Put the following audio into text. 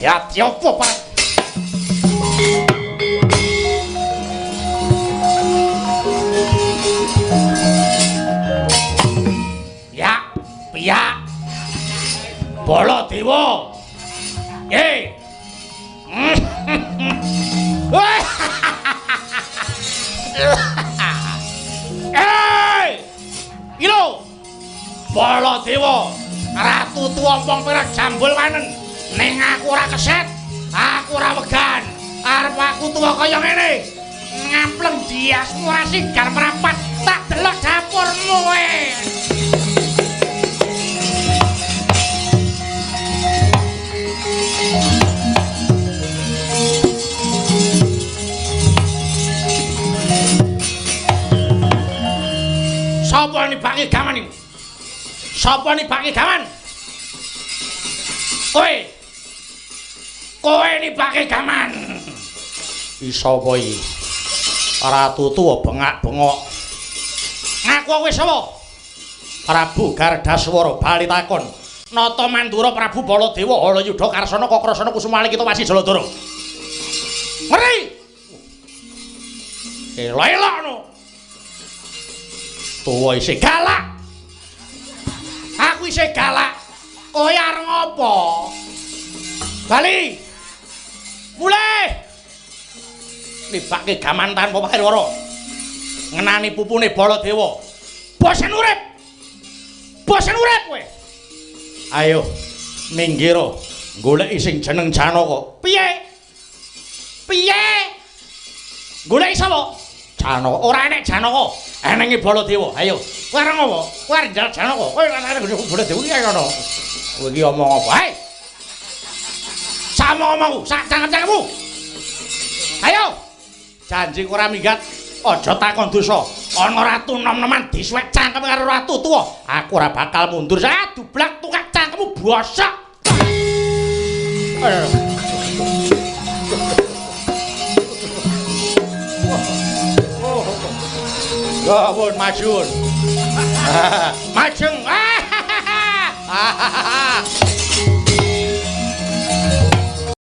Ya apa, Pak? Ya, piyak. Baladewa. Eh. Eh! Ilo. Baladewa, ratu tuwa ompong perak jambul wanen. Ning aku ora keset, aku ora wegan. Arep aku tuwa kaya ngene. Ngampleng diasmu ora sigar merapat, tak delok dapurmu kowe. Sapa nibake gaman iki? Sapa nibake gaman? Kowe. Kowe nibake gaman. Iso apa iki? Ratu tuwa bengak-bengok. Ngaku kowe sapa? Prabu Gardaswara bali takon. Nata Mandura Prabu Baladewa Halayudha Karsana Kakrasana Kusuma Alikita Wasi Jaladara. Ngeri. Elok-elok no. Tuwa isih galak. Aku isih galak. Kowe arep ngopo? Bali. Mulih. Nibake gaman tanpa pawara. Ngenani pupune Baladewa. Bosen urip. Bosen urip kowe. Ayo minggir goleki sing jeneng Janaka. Piye? Piye? Goleki sapa? Janaka. Ora enek Janaka. Enenge Baladewa. Ayo. Kowe arep ngopo? Kowe arep njaluk Janaka. Kowe arep Baladewa iki ngono. Kowe iki omong apa? Hei. Sak omong-omongku, sak cangkem-cangkemmu. Ayo. Janji ora minggat, aja takon dosa. Ana ratu nom-noman disuwek cangkem karo ratu tuwa. Aku ora bakal mundur. Ah, dublak tukak cangkemmu bosok. Ya ampun, majun. Majeng.